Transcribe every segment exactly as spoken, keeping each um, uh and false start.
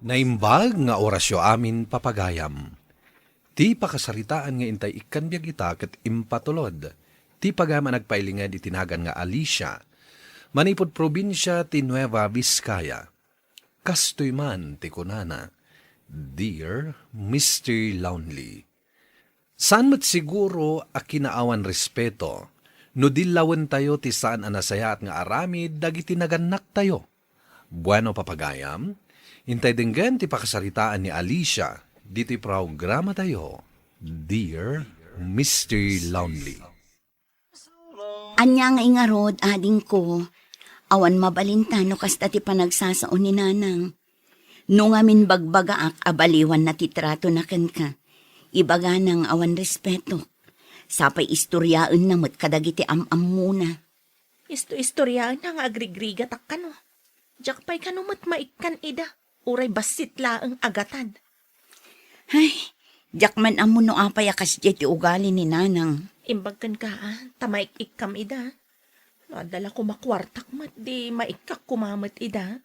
Naimbag nga orasyo amin, papagayam. Ti pakasaritaan nga intay ikkan biag ita ket impatulod ti pagayam a nagpailinged iti nagan nga Alicia, manipud probinsia ti Nueva Vizcaya. Kastoy man ti kunana, "Dear Mister Lonely." Saan met siguro a kinaawan respeto no dillawentayo ti saan a nasayaat nga aramid dagiti nagannaktayo. Bueno, papagayam, intay denggen ti pakasaritaan ni Alicia ditoy programatayo, Dear Mister Lonely. Ania nga ingarud, adingko? Awan mabalinta no kasta ti panagsasao ni Nanang. No ngamin bagbagaak a baliwanna ti tratona kenka, ibagana nga awan respeto. Sapay istoriaenna met kadagiti am-ammona. Isto-istoriaenna nga agrigrigatak kano. Diak pay kano met maikkan ida, uray bassit laeng a gatad. Ay, diak man ammo no apay a kasdiay ti ugali ni Nanang. Imbag kenka, a, ta maik-ikkam ida. No adda la koma kuartak met, di maikkak koma met ida.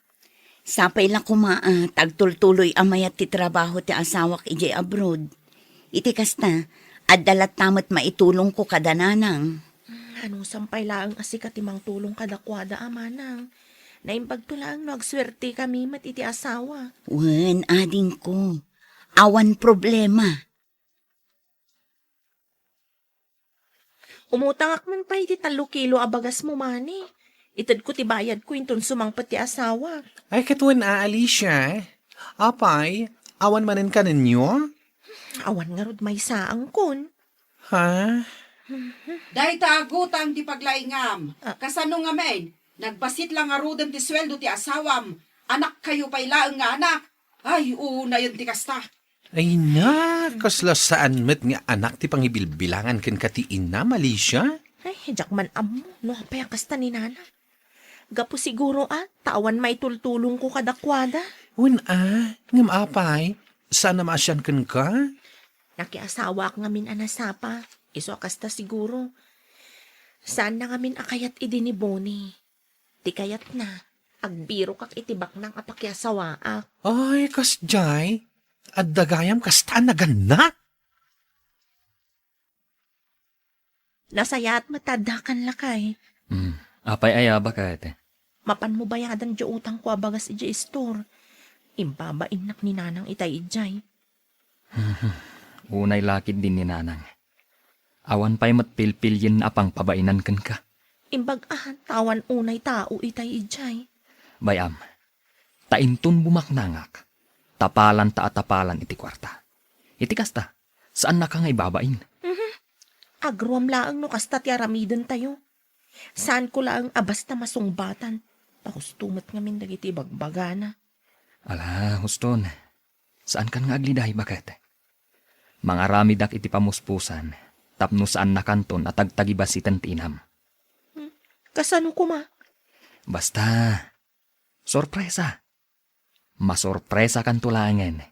Sapay la koma, a, ta agtultuloy a mayat ti trabaho ti asawak idiay abroad. Iti kasta, adda latta met maitulongko kada Nanang. Hmm, anusam pay laeng a sika ti mangtulong kadakuada, a, Manang. Naimbagto laeng no agsuertekami met iti asawa. Wen, adingko. Awan problema. Umutangak man pay iti tallo kilo a bagasmo, mani. Itedko ti bayadko inton sumangpet ti asawa. Ay, ket wen a, Alicia. Apay, awan manen kanenyo? Awan ngarud maysa angkon. Ha? Dayta a gutang ti paglaingam. Ah. Kasano ngamin? Nagbassit la ngaruden ti sueldo ti asawam. Anakkayo pay laeng nga anak. Ay, unayen ti kasta. Ay na, kasla saan met nga anak ti pangibilbilangan kenka ti inam, Alicia? Ay, diak man ammo no apay a kasta ni Nana. Gapu siguro a, ta awan maitultulongko kadakuada. Wen a, ngem apay, saan a maasian kenka? Nakiasawaak ngamin a nasapa, isu a kasta siguro. Saanna ngamin a kayat idi ni Bonnie. Ti kayatna, agbirokak iti baknang a pakiasawaak. Ay, kasdiay? Adda gayam kasta a nagannak? Nasayaat met ta addakan, lakay. Hmm. Apay aya, baket? Mapanmo bayadan diay utangko a bagas idiay istor. Imbabainnak ni Nanang itay idiay. Unay la ketdin ni Nanang. Awan pay met pilpilienna a pangpabainan kenka. Imbag a, ta awan unay tao itay idiay. Bay-am, ta inton bumaknangak, tapalanta a tapalan iti kuarta. Iti kasta, saannaka nga ibabain. Mhm. Agruam laeng no kasta ti aramidentayo. Saanko laeng a basta masungbatan. Ta husto met ngamin dagiti ibagbagana. Ala, huston. Saankan nga agliday, baket? Mangaramidak iti pamuspusan tapno saannakanton a tagtagibasiten ti inam. Hmm, kasano koma? Basta, sorpresa. Masorpresakanto laengen.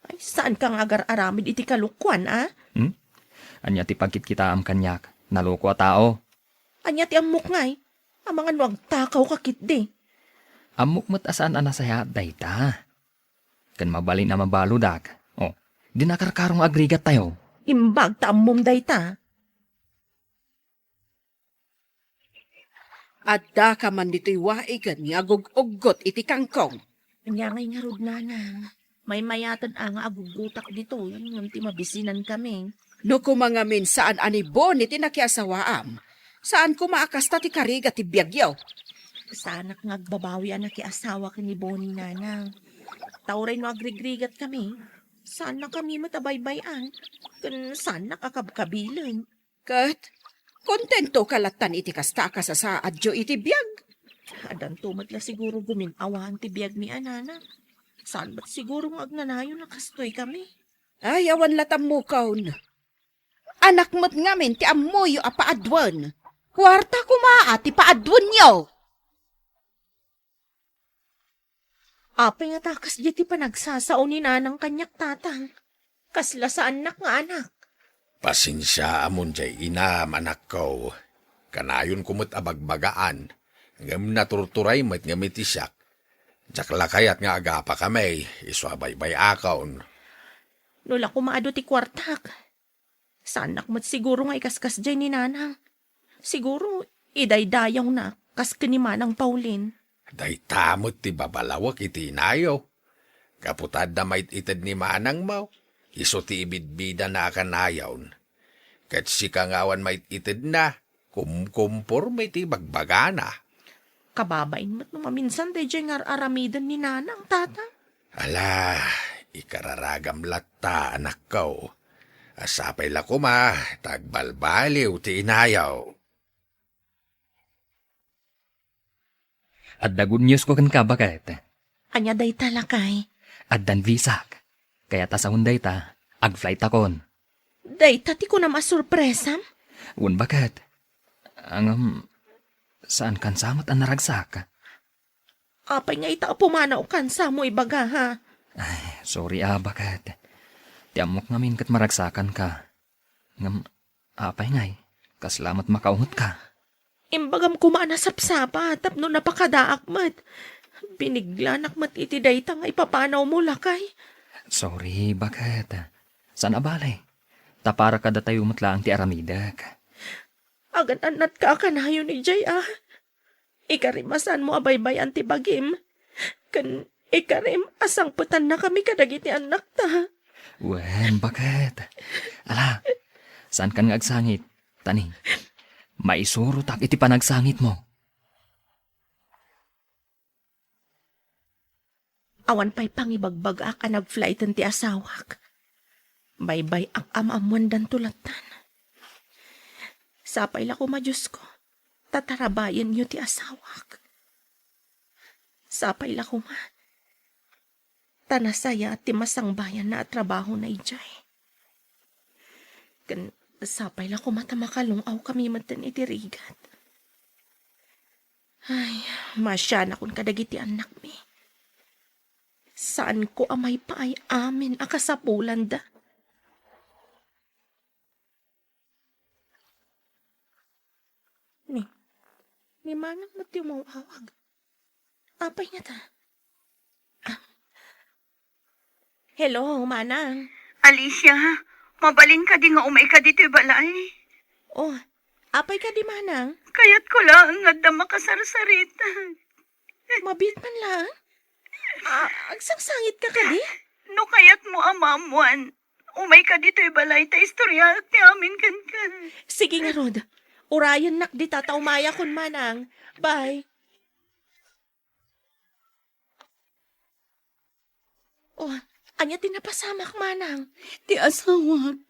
Ay, saanka nga agar-aramid iti kalokuan, a? Hmm? Ania ti pagkitkitaam kaniak? Naloko a tao? Ania ti ammok ngay? Amangan no agtakawka ketdi. Ammok met a saan a nasayaat dayta. Ken mabalin a mabaludak. O, di nakarkaro nga agrigattayo. Imbag ta ammom dayta. Addaka man ditoy waigen nga agug-uggot iti kangkong. Ania ngay ngarud, Nanang? Maymayaten a nga aguggutak ditoy, ngem ti mabisinankami. No koma ngamin saan a ni Bonnie ti nakiasawaam, saan koma a kasta ti karigat ti biagyo. Saanak nga agbabawi a nakiasawa ken ni Bonnie, Nanang. Ta uray no agrigrigatkami, saannakami met a baybay-an, ken saannak a kabkabilen. Ket kontentoka lattan iti kasta a kasasaadyo iti biag. Addanto met la siguro gumin-awaan ti biagmi a, Nanang. Saan met siguro nga agnanayon a kastoykami. Ay, awan la tammokon. Anak met ngamin ti ammoyo a paaduen. Kuarta koma a ti paaduenyo. Apay nga ta kasdiay ti panagsasao ni Nanang kaniak, Tatang? Kasla saannak nga anak. Pasensiaamon diay inam, anakko. Kanayonko met a bagbagaan, ngem naturturay met nga mitisiak. Diak la kayat nga agapakami, isu a baybay-akon. No la koma adu ti kuartak, saannak met siguro nga ikaskasdiay ni Nanang. Siguro, idaydayawna kas ken ni Manang Paulin. Dayta met ti babalawek iti inayo. Gapu ta adda mait-ited ni manangmo, isu ti ibidbidana a kanayon. Ket sika nga awan mait-itedna, kumkomporme ti bagbagana. Kababain met no maminsan daydiay nga ar-aramiden ni Nanang, Tata. Ala, ikararagam latta, anakko. A sapay la koma ta agbalbaliw ti inayo. Adda good news ko kenka, baket. Ania dayta, lakay? Addan visak. Kayat a sawen dayta, ag-flight akon. Dayta ti kunam a sorpresam? Wen, baket. Ngem, saan kansa met a naragsak? Apay nga ita a pumanaw kansa mo ibaga, ha? Ay, sorry a, baket. Ti ammok ngamin ket maragsakanka. Ngem, apay ngay, kasla met makaungetka? Imbagam koma a nasapsapa tapno napakadaak met. Biniglianak met iti dayta nga ipapanaw mo, lakay. Sorry, baket. Saan a bale. Ta para kadatayo met laeng ti aramidek. Agan-annatka a kanayon idiay, a. Ikarim a saan mo a baybay-an ti bagim. Ken ikarim a sangpetannakami kadagiti annakta. Wen, baket. Ala, saankan nga agsangit. Tani, maisurotak iti panagsangitmo. Awan pay pangibagbagak a nag-flighten ti asawak. Baybay-ak a maammoandanto lattan. Sapay la koma, Diosko, ta tarabayenyo ti asawak. Sapay la koma, ta nasayaat ti masangbayanna a trabahona idiay. Ken sapay la koma ta makalung-awkami metten iti rigat. Ay, masianakon kadagiti annakmi. Saanko a maipaay amin a kasapulanda. Ni, ni Manang met ti umaw-awag. Apay ngata? Ah. Hello, Manang. Alicia, mabalin kadi nga umay ka ditoy balay? Oh, apay kadi, Manang? Kayatko laeng nga adda makasarsarita. Mabiit man laeng? Ah, agsangsangitka kadi? No kayatmo a maammoan, umay ka ditoy balay ta istoryaak ti amin kenka. Sige ngarud. Urayennak dita ta umayakon, Manang. Bye. Oh, ania ti napasamak, Manang? Ti asawak,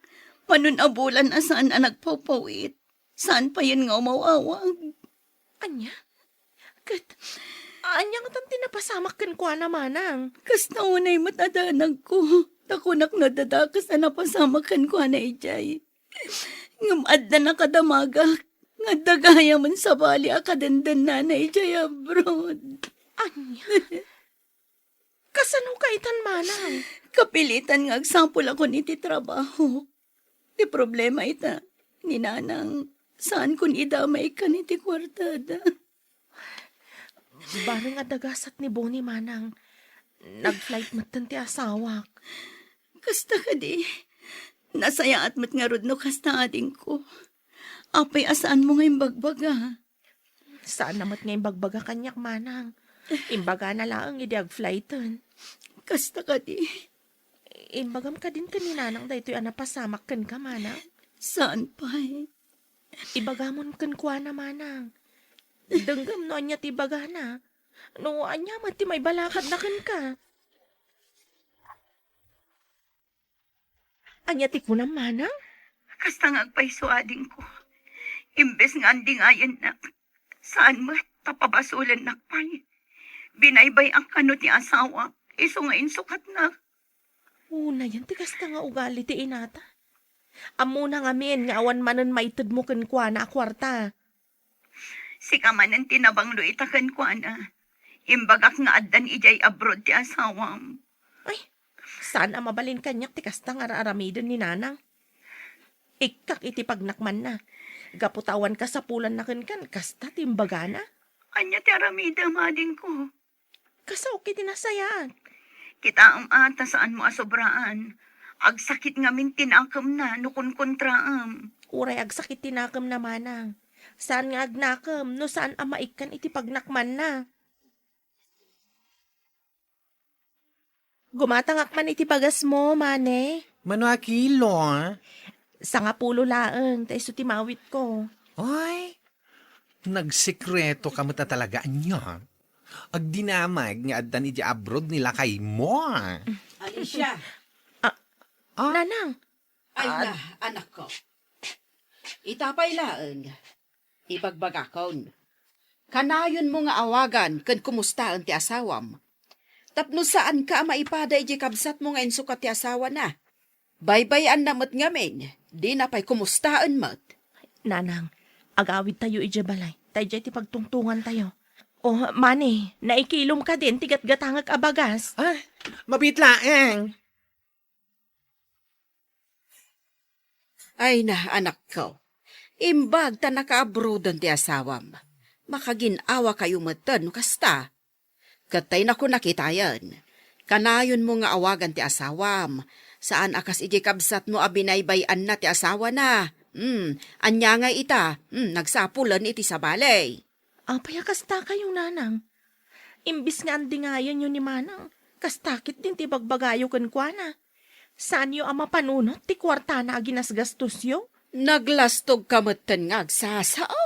manon a bulan a saan a nagpawpawit. Saan payen nga umaw-awag. Ania? Ket, ania ngatan ti napasamak kenkuana, Manang? Kasta unay met a danagko. Ta kunak no adda dakes a napasamak kenkuana idiay. Ngem adda nakadamagak nga adda gayamen sabali a kadendennana idiay abroad. Ania? Kasano ka itan, Manang? Kapilitan nga agsapulakon iti trabaho. Ti problema ita, ni Nanang, saankon idamay kan iti kuartada. Bareng a dagasat ni Boni, Manang. Nag-flight metten ti asawak. Kasta kadi, nasayaat met ngarud no kasta, adingko. Apay a saanmo nga imbagbaga? Saanna met nga imbagbaga kaniak, Manang. Imbagana laeng idi ag-flighten. Kasta kadi. Imbagam kadin ken ni Nanang daytoy a napasamak kenka, Manang? Saan pay? Ibagamon kenkuana, Manang. Denggem no ania ti ibagana. No ania met ti maibalakadna kenka. Ania ti kunam, Manang? Kasta nga agpayso, adingko. Imbes nga andingayennak, saan met ta pabasolennak pay. Binaybay-ak kano ti asawak, isu nga insukatna. Unayen ti kasta nga ugali ti inata. Ammona ngamin nga awan manen maitedmo kenkuana a kuarta. Sika manen ti nabanglo ita kenkuana. Imbagak nga addan idiay abroad ti asawam. Ay, saan a mabalin kaniak ti kasta nga ar-aramiden ni Nanang. Ikkak iti pagnakmanna. Gapu ta awan kasapulanna kenkan, kasta ti imbagana. Ania ti aramidem, adingko? Kas okay ti nasayaat. Kitaem a ta saanmo a sobraan. Agsakit ngamin ti nakemna no kunkontraem. Uray agsakit ti nakemna, manang. Saan nga agnakem no saan a maikkan iti pagnakmanna. Gumatangak man iti bagasmo, Mane. Mano a kilo? Sangapulo laeng, ta isu ti mawitko. Ay, nagsekretoka met a talaga, ania? Agdinamag nga addan idiay abroad ni lakaymo. Alicia! Ah, Ah? Nanang! Ay na, anakko. Ita pay laeng, ibagbagakon. Kanayonmo nga awagan ken kumustaen ti asawam. Tapno saanka a maipada idiay kabsatmo nga insukat ti asawana. Baybay-anna met ngamin, dina pay kumustaen met. Nanang, agawidtayo idiay balay. Ta idiay ti pagtungtongantayo. O, Mane, naikilom kadin ti gatgatangek a bagas? Ah, mabiit laeng. Ay na, anakko. Imbag ta nakaabroden ti asawam. Makagin-awa kayo metten no kasta. Ket tay nakuna kitayen. Kanayonmo nga awagan ti asawam. Saan a kas idiay kabsatmo a binaybay-anna ti asawana. Hmm, ania ngay ita? Hmm, nagsapulen iti sabali. Apay a kasta kayo, nanang? Imbis nga andingayenyo ni manang, kasta ketdin ti bagbagayo kenkuana. Saanyo a mapanunot ti kuartana a ginasgastosyo? Naglastogka metten nga agsasao.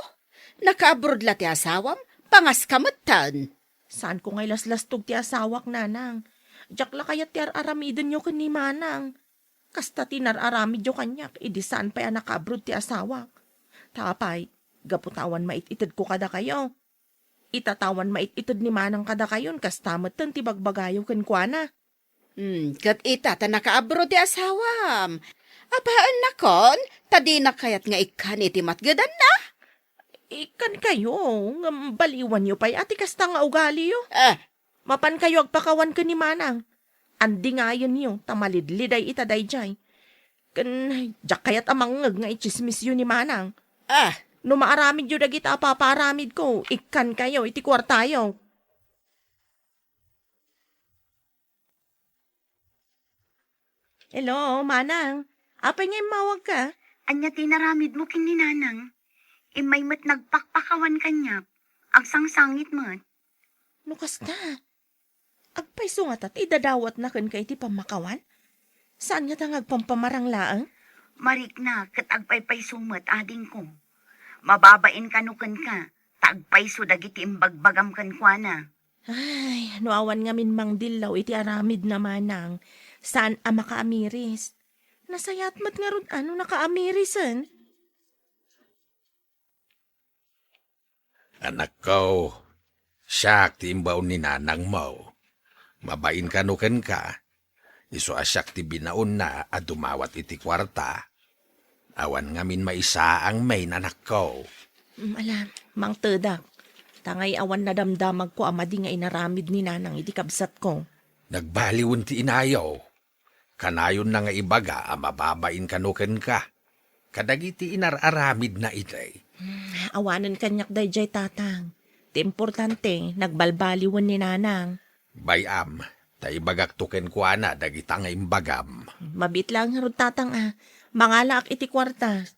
Nakaabroad la ti asawam, pangaska metten. Saanko nga ilaslastog ti asawak, nanang. Diak la kayat ti ar-aramidenyo ken ni manang. Kasta ti nar-aramidyo kaniak idi saan pay a nakaabroad ti asawak. Ta apay, gapu ta awan mait-itedko kadakayo. Ita ta awan mait-ited ni manang kadakayon, kasta metten ti bagbagayo kenkuana. Hmm, ket ita ta nakaabroad ti asawam. Apaennakon, ta dinak kayat nga ikkan iti matgedanna? Ikkan kayo, ngem baliwanyo pay a ti kasta nga ugaliyo. Ah, Mapan kayo agpakawan ken ni manang. Andingayenyo ta malidliday ita daydiay. Ken diak kayat a mangngeg nga itsismisyo ni manang. Ah, no maaramidyo dagita a papaaramidko, ikkan kayo iti kuartayo. Hello, manang. Apay nga immawagka? Ania ti inaramidmo ken ni nanang? Immay met nagpakpakawan kaniak. Agsangsangit met. No kasta, agpayso ngata ti idadawatna kenka iti pammakawan? Saan ngata nga agpampamarang laeng? Marikna ket agpaypayso met, adingko. Mababain kano kenka, ta agpayso dagiti imbagbagam kenkuana. Ay, no awan ngamin mangdillaw iti aramidna manang, saan a makaamiris. Nasayaat met ngarud a no nakaamirisen. Anakko, siak ti imbaon ni nanangmo. Mabain kano kenka. Isu a siak ti binaonna a dumawat iti kuarta. Awan ngamin maisaang main, anakko. Mm, ala, mangtedak. Ta ngay awan nadamdamagko a madi nga inaramid ni nanang iti kabsatko. Nagbaliwen ti inayo. Kanayonna nga ibaga a mababain kano kenka. Kadagiti inar-aramidna itay. Mm, awanen kaniak daydiay, tatang. Ti importante, nagbalbaliwen ni nanang. Bay-am, ta ibagakto kenkuana dagita nga imbagam. Mabiit laeng ngarud, tatang, a. Mangalaak iti kuarta.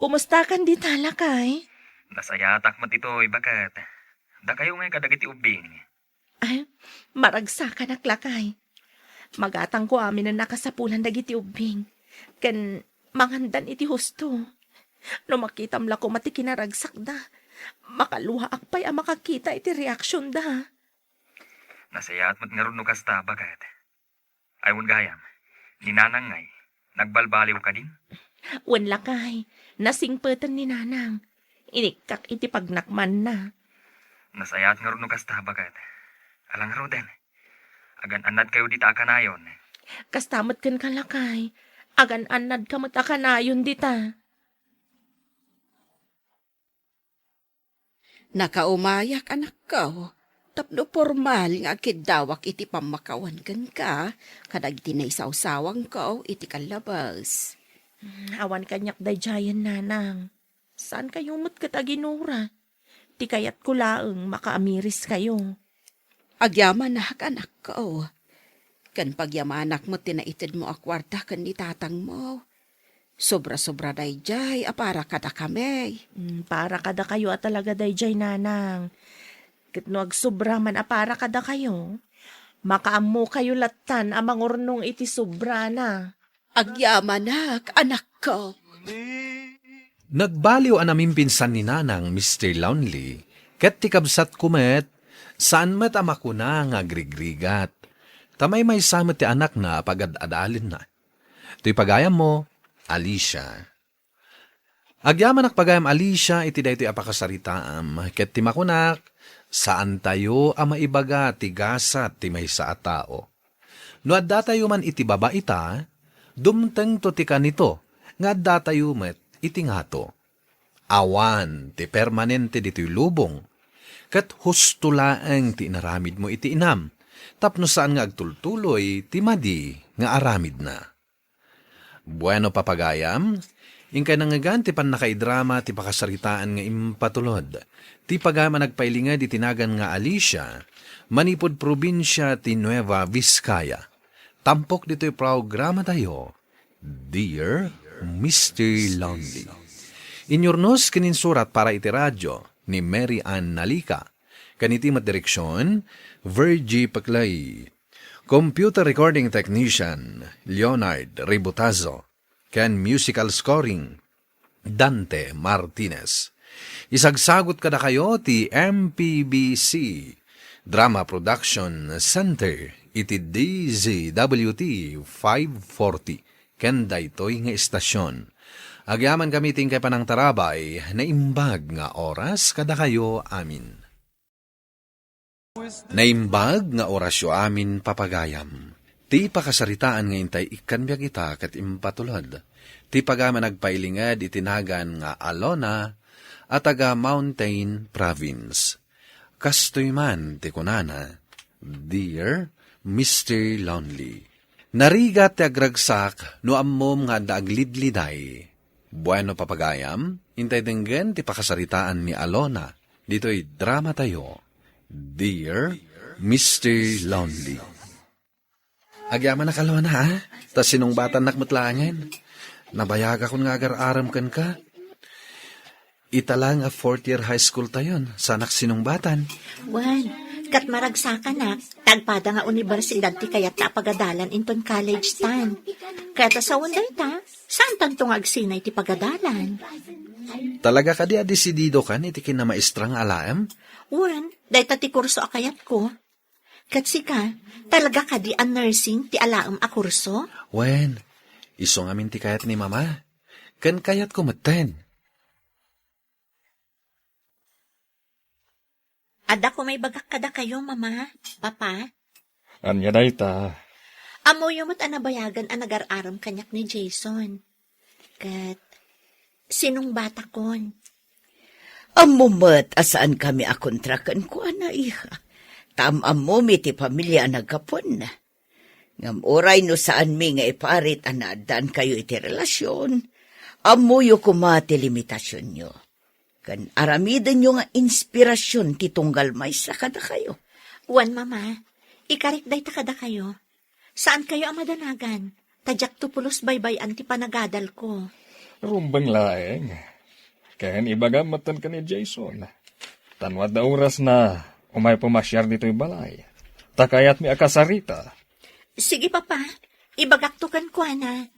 Kumustakan dita, lakay? Nasayaatak met itoy, baket. Dakayo ngay kadagiti ubbing. Ay, maragsakanak, lakay. Magatangko aminen a kasapulan dagiti ubbing. Ken mangandan iti husto. No makitam la koma ti kinaragsakda, makaluaak pay a makakita iti reaksionda. Nasayaat met ngarud no kasta, baket. Ay, wen gayam, ni nanang ngay, nagbalbaliw kadin? Wen lakay, nasingpeten ni nanang. Inikkak iti pagnakmanna. Nasayaat ngarud no kasta, baket. Ala ngaruden, agan-annad kayo dita a kanayon. Kasta met kenka, lakay. Agan-annadka met a kanayon dita. Nakaumayak, anakko, tapno pormal nga agkiddawak iti pammakawan kenka kadagiti naisawsawangko iti kallabas. Mm, awan kaniak daydiayen, nanang. Saan kayo met ket aginura? ti kayatko laeng makaamiriskayo. Agyamanak, anakko. Ken pagyamanak met ti naitedmo a kuarta ken ni tatangmo. Sobra-sobra daydiay a para kadakami. Mm, para kadakayo a talaga daydiay, nanang. Ket no agsobra man a para kadakayo, makaammokayo lattan a mangurnong iti sobrana. Agyamanak, anakko. Nagbaliw a namimpinsan ni Nanang, Mister Lonely, ket ti kabsatko met, saan met a makuna nga agrigrigat. Ta maymaysa met ti anakna a pagad-adalenna. Toy pagayammo, Alicia. Agyamanak pagayam, Alicia, iti daytoy a pakasaritaam, ket ti makunak, saantayo a maibaga ti gasat ti maysa a tao. No addatayo man iti babaita, dumtengto ti kanito nga addatayo met iti ngato. Awan ti permanente ditoy lubong, ket husto laeng ti inaramidmo iti inam, tapno saan nga agtultuloy ti madi nga aramidna. Bueno, papagayam, inkay nangngegan ti pannakaidrama ti pakasaritaan nga impatulod. Ti pagayam a nagpailinged iti nagan nga Alicia, manipud probinsia ti Nueva Vizcaya. Tampok ditoy programatayo, Dear Mister Lonely. Inyurnos ken insurat para iti radio ni Mary Ann Nalica. Ken iti met direksion, Virgie Paclay. Computer recording technician, Leonard Ributazo. Ken musical scoring, Dante Martinez. Isagsagut kadakayo ti M P B C Drama Production Center iti D Z W T five forty ken daytoy nga istasion. Agyamankami ti inkay panangtarabay, naimbag nga oras kadakayo amin. Naimbag nga orasyo amin, papagayam. Ti pakasaritaan nga intay ikkan biag ita ket impatulod. Ti pagayam a nagpailinged iti nagan nga Alona a taga Mountain Province. Kastoy man ti kunana, Dear Mister Lonely, narigat ti agragsak no ammom nga adda aglidliday. Bueno, papagayam, intay denggen ti pakasaritaan ni Alona ditoy dramatayo, Dear Mister Lonely. Agyamanak, Alona, a? Ta sinungbatannak met laengen. Nabayagakon nga agar-arem kenka. Ita la nga fourth year high school tayon, saanak sinungbatan. Wen, ket maragsakanak, ta agpada nga universidad ti kayat ta a pagadalan inton college tan. Kayat a sawen dayta, saan tanto nga agsinay ti pagadalan. Talaga kadi a desidido kan iti kinamaestra nga alaem? Wen, dayta ti kurso a kayatko. Ket sika, talaga kadi a nursing ti alaem a kurso? Wen, isu ngamin ti kayat ni Mama. Ken kayatko metten. Adda koma ibagak kadakayo, Mama, Papa. Ania dayta? Ammoyo met a nabayagan a nagar-arem kaniak ni Jason. Ket sinungbatakon. Ammo met a saankami a kontra kenkuana, iha. Ta am-ammomi ti pamilia a naggapuanna. Ngem uray no saanmi nga iparit a naaddaankayo iti relasion, ammoyo koma ti limitasionyo. Ken aramidenyo nga inspirasion ti tunggal maysa kadakayo. Wen, Mama, ikarik dayta kadakayo. Saankayo a madanagan, ta diakto pulos baybay-an ti panagadalko. Rumbeng laeng. Ken ibagam metten ken ni Jason. Ta no adda orasna, umay pumasiar ditoy balay. Ta kayatmi a kasarita. Sige, Papa. Ibagakto kenkuana.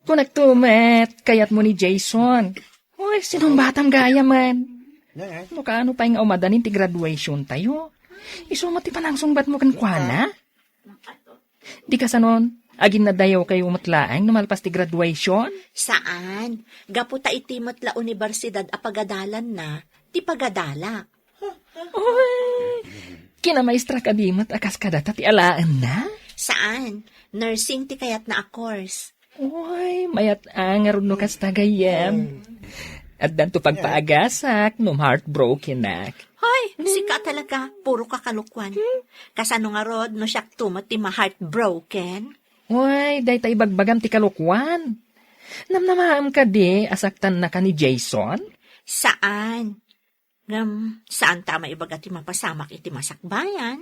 Kunakto met, kayatmo ni Jason. Uy, sinungbatam gayam man. No kaano pay nga umadanin ti graduationtayo? Isu met ti panangsungbatmo kenkuana? Di kasanon, aginnadayawkayo met laeng no malpas ti graduation? Saan. Gapu ta iti met la universidad a pagadalanna, ti pagadalak. Uy, kinamaestra kadi met a kas kadata ti alaenna? Saan. Nursing ti kayatna a course. Uy, mayat-ang ngarud no kasta gayam. Addanto pagpaagasak no heartbrokenak. Hoy, sika talaga, puro ka kalokuan. Kasano ngarud no siakto met ti ma-heartbroken? Uy, dayta ibagbagam ti kalokuan. Namnamaem kadi a saktannaka ni Jason? Saan. Ngem, saan ta a maibaga ti mapasamak iti masakbayan?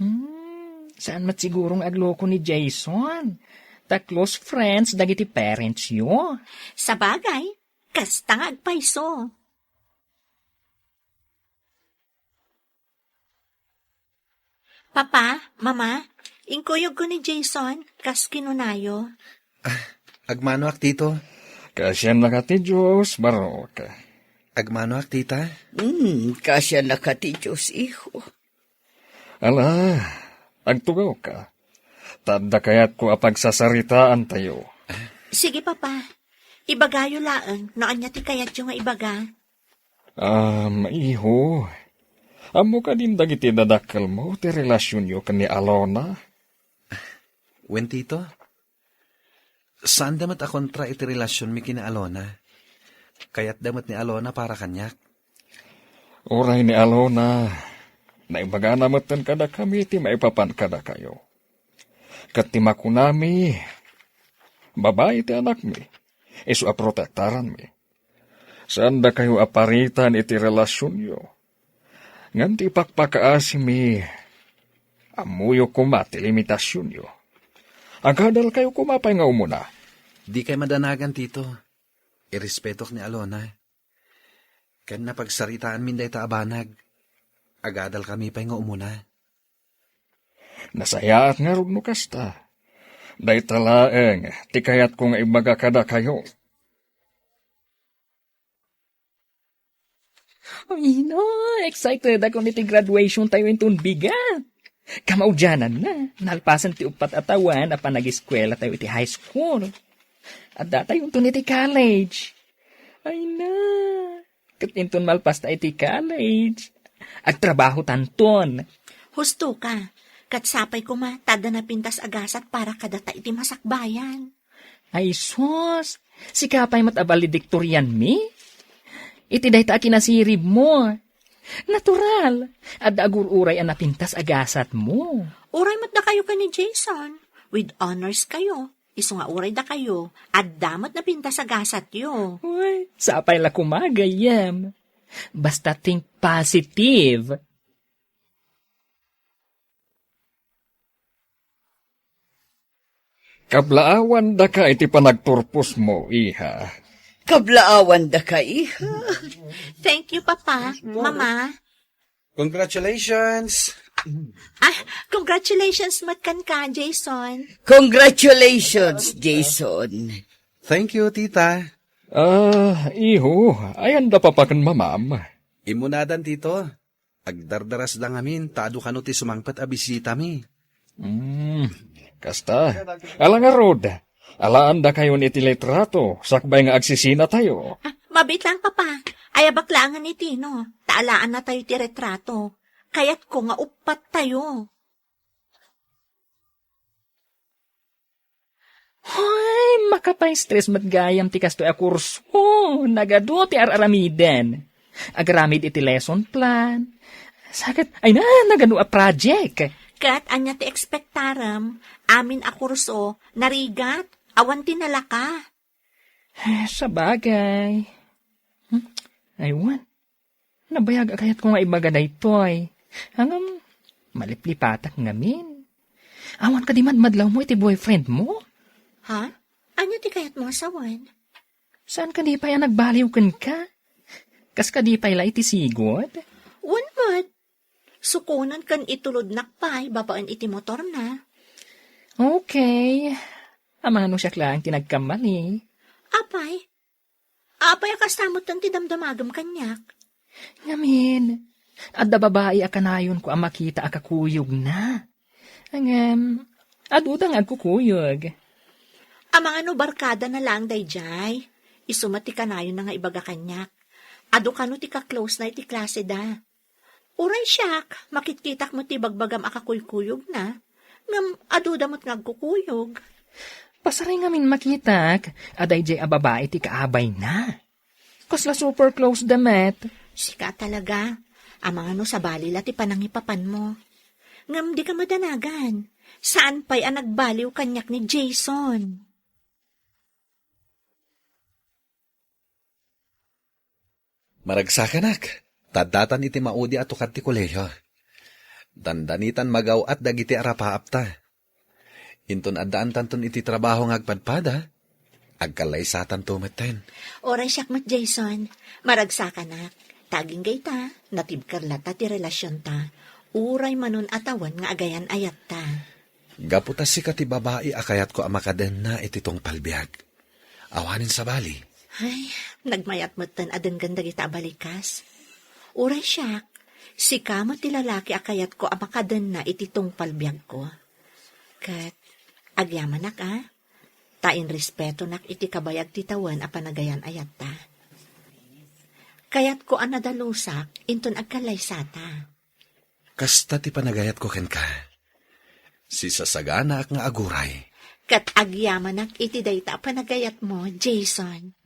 Hmm, saan met siguro nga agloko ni Jason. Ta close friends dagiti parents yo. Sabagay, kasta nga agpayso. Papa, Mama, inkuyogko ni Jason, kas kinunayo. Ah, agmanoak, Tito. Kaasiannaka ti Dios, Barok. Agmanoak, Tita. Hmm, kaasiannaka ti Dios, iho. Ala, agtugawka. Ta adda kayatko a pagsasaritaantayo. Sige, Papa. Ibagayo laeng no ania ti kayatyo nga ibaga. Um, iho, ammo kadin dagiti dadakkelmo ti relasionyo ken ni Alona? Wen, Tito, saanda met a kontra iti relasionmi ken ni Alona. Kayatda met ni Alona para kaniak. Uray ni Alona, naibagana metten kadakami ti maipapan kadakayo. Ket ti makunami, babai ti anakmi, isu a protektaranmi. Saandakayo a paritan iti relasionyo. Ngem ti ipakpakaasimi, ammoyo koma ti limitasionyo. Agadalkayo koma pay nga umuna. Dikay madanagan, Tito. Irespetok ni Alona. Ken napagsaritaanmin dayta a banag. Agadalkami pay nga umuna. Nasayaat ngarud no kasta. Dayta laeng ti kayatko nga ibaga kadakayo. Ay na, excited ako iti graduation tayo inton bigat. Kamaudiananna, nalpasen ti uppat a tawen a panagiskuela tayo iti high school. Adda tayo inton iti college. Ay na, ket inton malpas ta iti college, agtrabaho tanton. Husto ka, ket sapay koma ta adda napintas a gasat para kadata iti masakbayan. Ay sus, sika pay met a valedictorianmi? Iti dayta a kinasiribmo. Natural, adda agur-uray a napintas a gasatmo. Uray met dakayo ken ni Jason, with honors kayo. Isu nga uray dakayo, adda met napintas a gasatyo. Uy, sapay la koma, gayyem. Basta think positive. Kablaawandaka iti panagturposmo, iha. Kablaawandaka, iha. Thank you, Papa, Mama. Congratulations! Ah, congratulations met kenka, Jason. Congratulations, Jason. Thank you, Tita. Ah, iho, ayanna Papa ken Mamam? Immunadan, Tito. Agdardarasda ngamin, ta adu kano ti sumangpet a bisitami. Hmm, kasta. Ala ngarud, alaandakayon iti litrato, sakbay nga agsisinatayo. Ah, mabiit lang, Papa. Ayabak laengen iti no, ta alaannatayo ti retrato. Kayatko nga uppattayo. Hoy, makapaistres met gayam ti kastoy a kurso. Nagadu ti ar-aramiden. Agaramid iti lesson plan. Saket, ay na, nagadu a project. Ket ania ti ekspektarem? Amin a kurso, narigat, awan ti nalaka. Eh, sabagay. Hmm? Aywan. Nabayag a kayatko nga ibaga daytoy. Ngem, maliplipatak ngamin. Awan kadi madmadlawmo iti boyfriendmo? Ha? Ania ti kayatmo a sawen? Saan kadi pay a nagbaliw kenka? Kas kadi pay la iti sigud? Wen met. Sukonen ken itulodnak pay babaen iti motorna. Okay. Amangan no siak laeng ti nagkamali. Apay, Apay a kasta metten ti damdamagem kaniak? Ngamin, adda babai a kanayonko a makita a kakuyogna. Ngem, aduda nga agkukuyog. Amangan no barkadana laeng daydiay. Isu met ti kanayonna nga ibaga kaniak. Adu kano ti ka-close na iti klaseda. Uray siak, makitkitak met ti bagbagam a kakuykuyogna, ngem aduda met nga agkukuyog. Pasaray ngamin makitak a daydiay a babai ti kaabayna. Kasla super close da met. Sika talaga. Amangan no sabali la ti panangipapanmo. Ngem dika madanagan. Saan pay a nagbaliw kaniak ni Jason. Maragsakanak, ta addatan iti maudi a tukad ti kolehiyo. Dandanitan magaw-at dagiti arapaapta. Inton addaantanton iti trabaho nga agpadpada, agkallaysatanto metten. Uray siak met, Jason. Maragsakanak. Ta agingga ita, natibker latta ti relasionta. Uray manon a tawen nga agayan-ayatta. Gapu ta sika ti babai a kayatko a makadenna iti tungpal biag. Awanen sabali. Ay, nagmayat metten a denggen dagita a balikas. Uray siak, sika met ti lalaki a kayatko a makadenna iti tungpal biagko. Ket agyamanak a, ta inrespetonak iti kabayag ti tawen a panagayan-ayatta. Kayatko a nadalusak inton agkallaysata. Kasta ti panagayatko kenka. Sisasaganaak nga aguray. Ket agyamanak iti dayta a panagayatmo, Jason.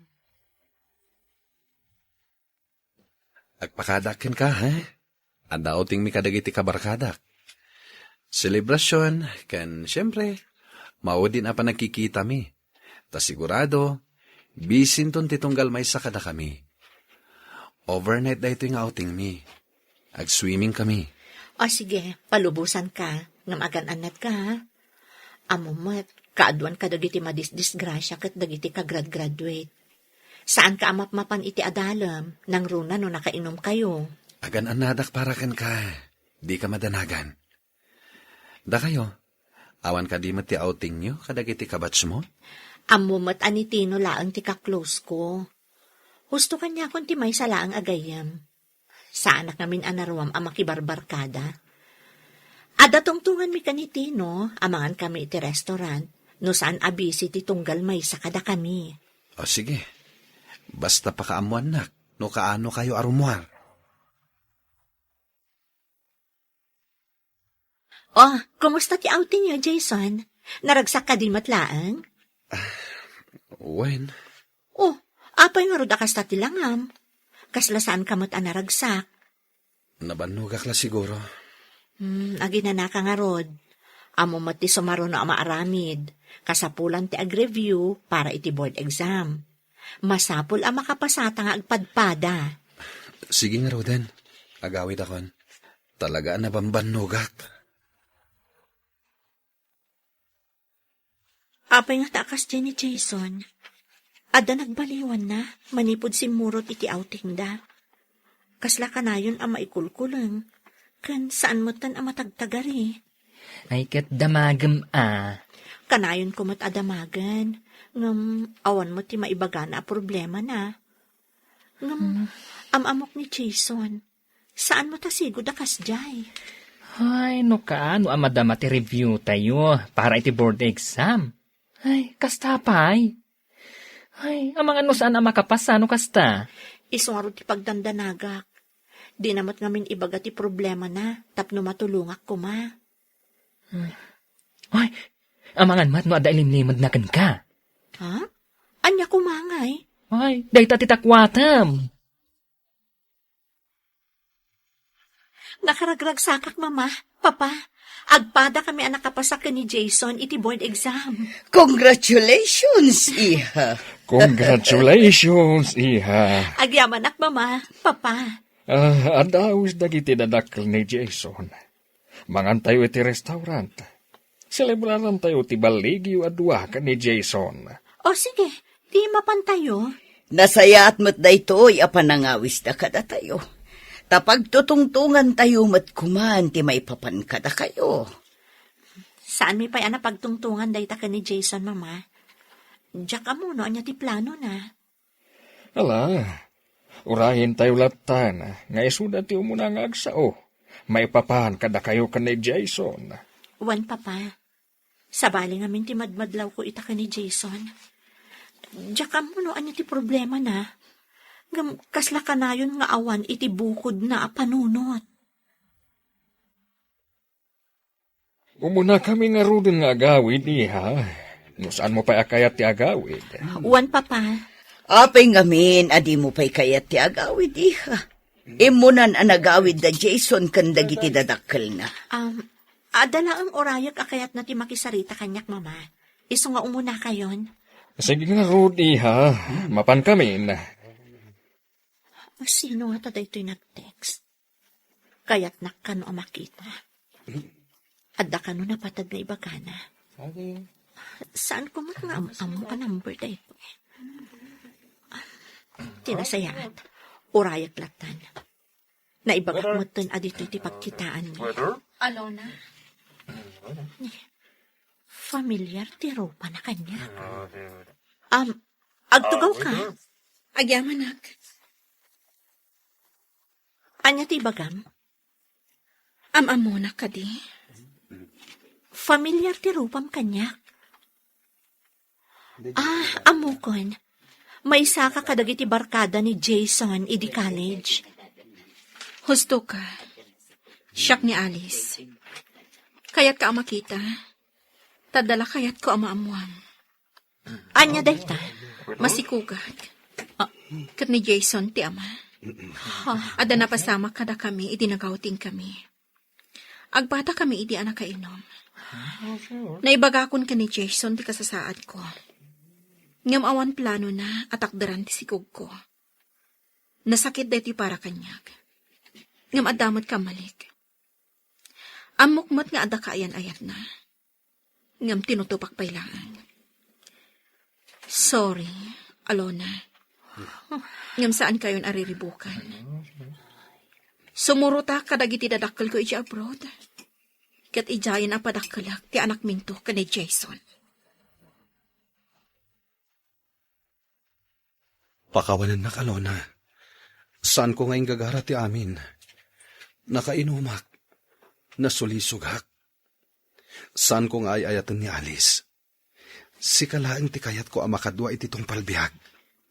Agpakadaak kenka, ha? Adda outingmi kadagiti kabarkadak. Selebrasion, ken, siyempre, maudin a panagkikitami. Ta sigurado, bisinton ti tunggal maysa kadakami. Overnight daytoy nga outingmi. Agswimming kami. O sige, palubosanka, ngem agan-annatka, ha? Ammom met, kaaduan kadagiti madisdisgrasia ket dagiti kagrad-graduate. Saanka a mapmapan iti adalem, nangruna no nakainumkayo. Agan-annadak para kenka. Dika madanagan. Dakayo, awan kadi met ti outingyo kadagiti kabatchmo? Ammom met a ni Tino laeng ti ka-close ko. Husto kaniakon ti maysa laeng a gayyem. Saanak ngamin a naruam a makibarbarkada. Adda tungtonganmi ken ni Tino a mangankami iti restaurant no saan a busy ti tunggal maysa kadakami. O sige, basta pakaammoannak no kaano kayo a rummuar. Oh, kumusta ti outing niyo, Jason? Naragsak kadi met laeng? Wen. Oh, apay ngarud a kasta ti langam? Kasla saanka met a naragsak? Nabannogak la siguro. Hmm, aginanaka ngarud. Ammom met ti sumaruno a maaramid. Kasapulan ti ag-review para iti board exam. Masapul a makapasata nga agpadpada. Sige ngaruden. Agawidakon. Talaga a nabambannogak. Apay ngata a kasdiay ni Jason? Adda nagbaliwanna manipud simmurot iti outingda. Kasla kanayon a maikulkuleng, ken saan metten a matagtagari. Ay, ket damagem a. Kanayonko met a damagen, ngem awan met ti maibagana a problemana. Ngem, hmm, am-amok ni Jason. Saan met a sigud a kasdiay? Ay, no kaano a madama ti review tayo para iti board exam? Ay, kasta pay. Ay, amangan no saan a makapasa no kasta. Isu ngarud ti pagdandanagak. Dina met ngamin ibaga ti problemana tapno matulongak koma. Ay, amangan met no adda ilimlimedna kenka. Ha? Ania koma ngay? Ay, dayta ti takuatem. Nakaragragsakak, Mama, Papa. Agpadakami a nakapasa ken ni Jason iti board exam. Congratulations, iha. Congratulations, iha. Agyamanak, Mama, Papa. Ah, adda awis dagiti dadakkel ni Jason. Mangantayo iti restaurant. Selebrarantayo ti balligyo a dua ken ni Jason. O sige, di mapantayo. Nasayaat met daytoy a panangawisda kadatayo. Ta pagtutungtongantayo met koman ti maipapan kadakayo. Saanmi pay a napagtungtongan dayta ken ni Jason, Mama. Diak ammo no ania ti planona. Ala, urayentayo lattan nga isuda ti umuna nga agsao. Maipapan kadakayo ken ni Jason. Wen, Papa. Sabali ngamin ti madmadlawko ita ken ni Jason. Diak ammo no ania ti problemana. Ngem kasla kanayon nga awan iti bukodna a panunot. Umunakami ngaruden nga agawid, iha. No saanmo pay a kayat ti agawid. Wen, Papa. Apay ngamin a dimo pay kayat ti agawid, iha? Immunan a nagawid da Jason ken dagiti dadakkelna. Um, adda laeng urayek a kayatna ti makisarita kaniak, Mama. Isu nga umunakayon. Sige ngarud, iha. Mapankamin. Sino ngata daytoy nag-text? Kayatnak kano a makita. Adda kano napateg nga ibagana? Saanko met nga am-ammo a number daytoy. Ti nasayaat, urayek lattan. Naibagak metten a ditoy ti pagkitaanmi. Alona? Familiar ti rupana kaniak. Am, agtugawka? Agyamanak. Ania ti ibagam? Am-ammonak kadi? Familiar ti rupam kaniak. Ah, ammokon. Maisaka kadagiti barkada ni Jason idi college. Husto ka. Siak ni Alice. Kayatka a makita? Ta adda la kayatko a maammoam. Ania dayta? Masikugak. Ah, ket ni Jason ti ama. Ha? Adda napasamak kadakami idi nag-outing kami. Agbatakami idi a nakainom. Naibagakon ken ni Jason ti kasasaadko. Ngem awan planona a takderan ti sikugko. Nasakit daytoy para kaniak. Ngem adda met kammalik. Ammok met nga adda kaayan-ayatna. Ngem tinutopak pay laeng. Sorry, Alona. Ngem saankayon a riribukan. Sumurotak kadagiti dadakkelko idiay abroad. Ket idiayen a padakkelek ti anakminto ken ni Jason. Pakawanennak, Alona. Saanko nga inggagara ti amin. Nakainumak. Nasulisogak. Saanko nga ay-ayaten ni Alice. Sika laeng ti kayatko a makadua iti tungpal biag.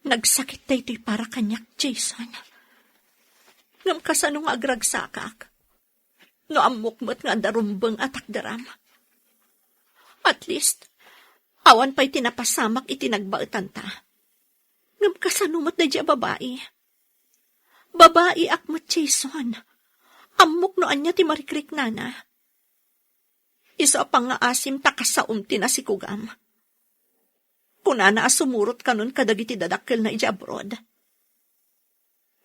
Nagsakit daytoy para kaniak, Jason. Ngem kasano nga agragsakak? No ammok met nga adda rumbeng a takderam. At least, awan pay ti napasamak iti nagbaetanta. Ngem kasano met daydiay a babai? Babaiak met, Jason. Ammok no ania ti marikriknana. Isu a pangngaasim ta kasaom ti nasikugam. Kunana a sumurot kanon kadagiti dadakkelna idiay abroad.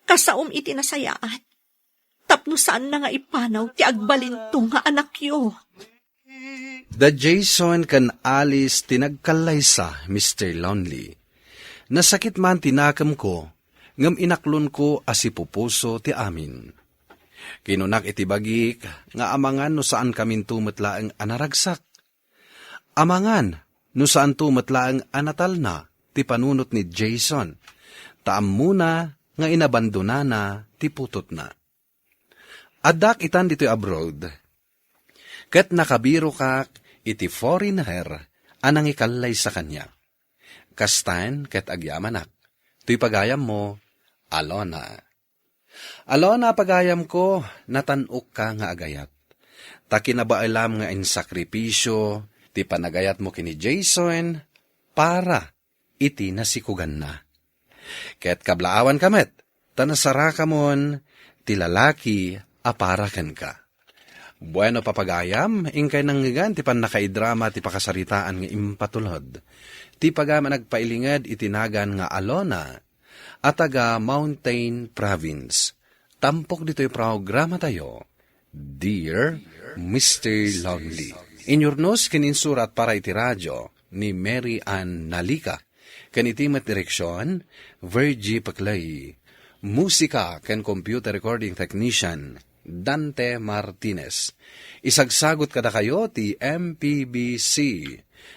Kasaom iti nasayaat, tapno saanna nga ipanaw ti agbalinto nga anakyo. Da Jason ken Alice ti nagkallaysa, Mister Lonely. Nasakit man ti nakemko, ngem inaklonko a sipupuso ti amin. Kinunak iti bagik nga amangan no saankaminto met laeng a naragsak. Amangan no saanto met laeng a natalna ti panunot ni Jason, ta ammona nga inabandonana ti putotna. Addak itan ditoy abroad, ket nakabirokak iti foreigner a nangikallaysa kaniak. Kastan ket agyamanak, toy pagayammo, Alona. Alona, pagayamko, natan-okka nga agayat. Ta kinabaelam nga insakripisio ti panagayatmo ken ni Jason para iti nasikuganna. Ket kablaawanka met, ta nasarakamon ti lalaki a para kenka. Bueno, papagayam, inkay nangngegan ti pannakaidrama ti pakasaritaan nga impatulod. Ti pagayam a nagpailinged iti nagan nga Alona, a taga Mountain Province. Tampok ditoy programatayo, Dear Mister Lonely. Inyurnos ken insurat para iti radio ni Mary Ann Nalica. Ken iti met direksion, Virgie Paclay. Musika ken computer recording technician, Dante Martinez. Isagsagot kadakayo ti M P B C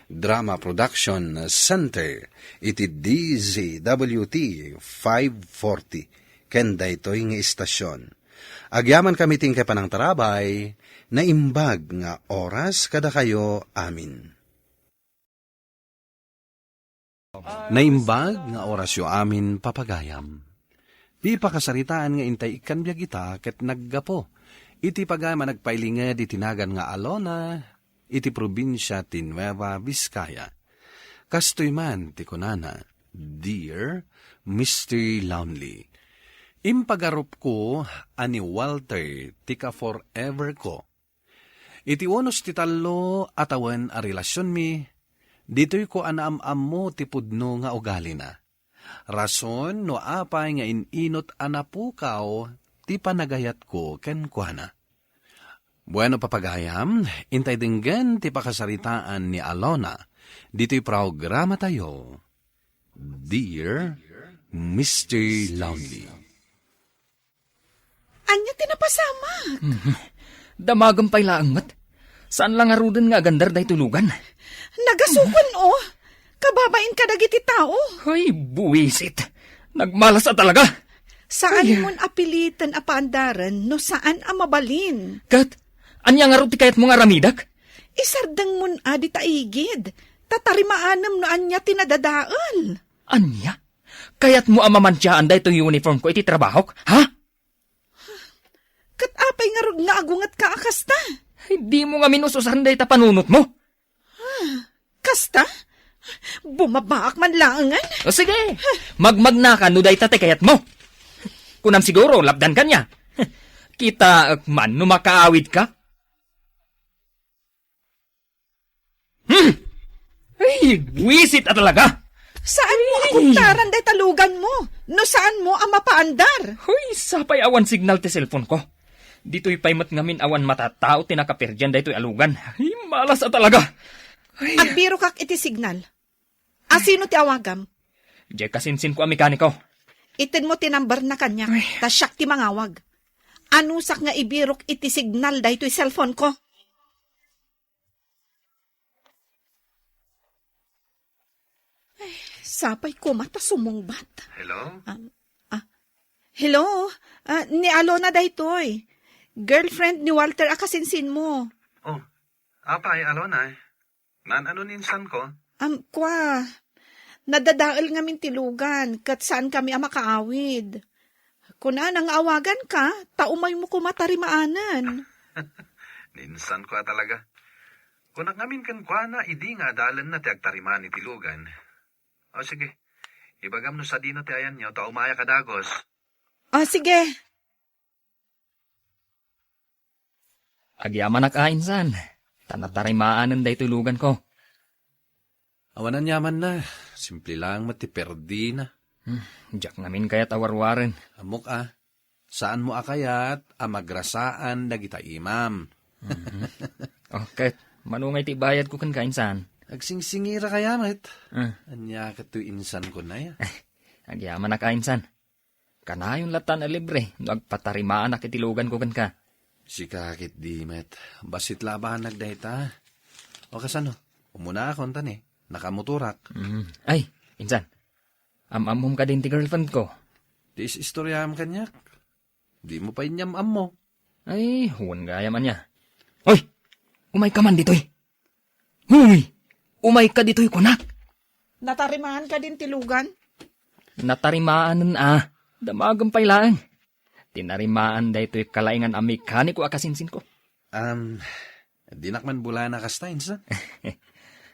Drama Production Center iti D Z W T five forty ken daytoy nga istasion. Agyamankami ti inkay panangtarabay, naimbag nga oras kadakayo amin. Naimbag nga orasyo amin, papagayam. Ti pakasaritaan nga intay ikkan biag ita ket naggapu iti pagayam a nagpailinged iti nagan nga Alona iti probinsia ti Nueva Vizcaya. Kastoy man ti kunana, "Dear Mister Lonely, impagarupko a ni Walter ti ka-forever ko. Iti unos ti tallo a tawen a relasionmi, ditoyko a naam-ammo ti pudno nga ugalina. Rason no apay nga in-inut a napukaw ti panagayatko kenkuana. Bueno, papagayam, intay denggen ti pakasaritaan ni Alona ditoy programatayo, Dear Mister Lonely. Ania ti napasamak? Mhm. Damagem pay laeng met. Saan la ngaruden nga agandar daytoy lugan? Nagasukon, oh. Kababain kadagiti tao. Ay, buwisit. Nagmalas a talaga. Saan Ay. Mon apiliten a paandaren no saan a mabalin. Ket, ania ngarud ti kayatmo nga aramidek? Isardeng mon a dita igid. Tatarimaanem no ania ti nadadael. Ania? Kayatmo a mamantiaan daytoy uniform ko iti trabahok, ha? Ket apay ngarud nga agungetka a kasta? Ay, dimo ngamin us-usaen dayta panunotmo. Kasta? Bumabaak man laengen? O, sige, magmagnaka no dayta ti kayatmo. Kunam siguro, lapdan kaniak. Kitaek man no makaawidka. Hmm! Ay, buwisit a talaga! Saan mo Ay! Akuntaran dayta luganmo no saan mo a mapaandar? Hoy, sapay awan signal ti cellphone ko. Ditoy pay met ngamin awan matattao ti nakaperdian daytoy a lugan. Ay, malas a talaga! Ay. Agbirokak iti signal. Asino ti awagam? Diay kasinsin ko a mekaniko. Itedmo ti number na kaniak, Ay. Ta siak ti mangawag. Anusak nga ibirok iti signal daytoy cellphone ko. Ay, sapay koma ta sumungbat. Hello? Um, ah, hello? Ah, ni Alona daytoy. Girlfriend ni Walter a kasinsin mo. Oh, apay, Alona, eh. Naan-ano ni insan ko? Am, kua, nadadael ngamin ti lugan, ket saan kami a makaawid. Kunana nga awagan ka, ta umaymo koma tarimaanen. Ni insan ko a talaga. Kunak ngamin kenkuana idi nga adalenna ti agtarimaan iti lugan. O sige, ibagam no sadino ti ayanyo ta umayak a dagus. O sige. Agyamanak a insan, ta natarimaanen daytoy lugan ko. Awan aniamanna, simple lang met ti perdina. Hmm, diak ngamin kayat a warwaren. Ammok a, saan mo a kayat a magrasaan dagita imam. Mhm. Oh, ket, mano ngay ti bayad ko kenka insan? Agsingsingira kaya met. Ah. Ania ket toy insan ko na ya? Agyamanak a insan. Kanayon latta a libre no agpatarimaanak iti lugan ko kenka. Sika ket di met. Bassit la a banag dayta. O kasano? Umuna akon ta ni, nakamotorak. Mm. Ay, insan. Am-ammom kadin ti girlfriend ko? Ti is-istoriam kaniak. Di mo pay inyam-ammo. Ay, wen gayam ania. Hoy! Umayka man ditoy! Huy! Umayka ditoy kunak! Natarimaan kadin ti lugan? Natarimaanen a. Damagem pay laeng. Tinarimaan daytoy kalaingan a mekaniko a kasinsinko. Am, dinak man bulayan a kasta, insan.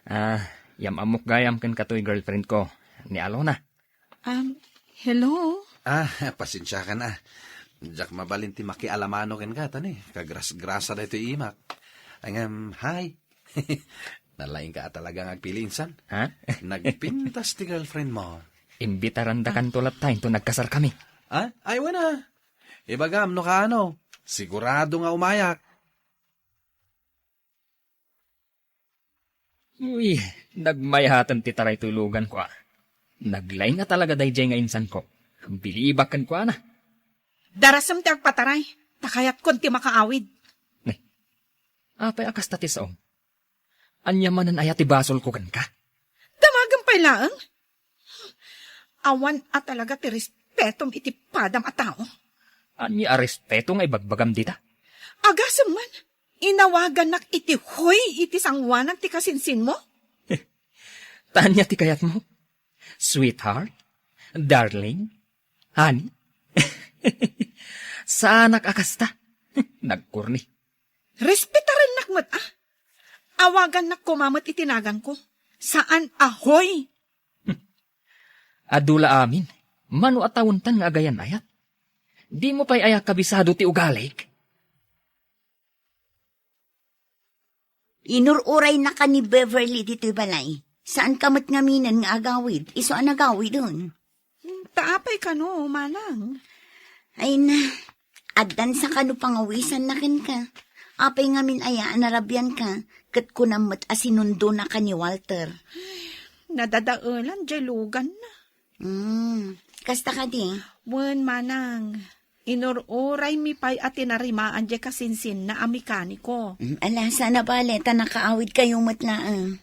Ah, yam-ammok gayam ken katoy girlfriend ko, ni Alona. Um, hello? Ah, pasensiakan a. Diak mabalin ti makialamano kenka, ta ni, kagrasgrasa daytoy imak. Ngem, hi. Nalaingka a talaga nga agpili insan. Ha? Nagpintas ti girlfriend mo. Imbitarandakanto latta inton nagkasarkami. Ha? Ay, wen a. Ibagam no kaano. Sigurado nga umayak. Uy, nagmayaten ti taray toy lugan ko a. Naglaing a talaga daydiay nga insanko. Bilibak kenkuana. Darasem ti agpataray, ta kayatkon ti makaawid. Ne, apay a kasta ti saom? Ania manen aya ti basolko kenka? Damagem pay laeng? Awan a talaga ti respetom iti padam a tao. Ania a respeto nga ibagbagam dita? Agasem man, inawagannak iti hoy iti sangoanan ti kasinsinmo? Ta ania ti kayatmo? Sweetheart? Darling? Honey? Saanak a kasta. Nagkorni. Respetarennak met a. Awagannak koma met iti naganko. Saan a hoy. Adu la amin. Mano a tawentan nga agayan-ayat? Dimo pay aya kabisado ti ugalik? Inur-uraynaka ni Beverly ditoy balay. Saanka met ngaminen nga agawid, isu a nagawiden. Ta apay kano, manang? Ay na, addan sa kano pangawisanna kenka. Apay ngamin aya a narabianka, ket kunam met a sinundonaka ni Walter. Nadadaelan jay luganna. Hmm, kasta kadi? Wen, manang. Inur-uraymi pay a tinarimaan jay kasinsinna a mekaniko. Mm, ala, sana bale, ta nakaawidkayo met laeng.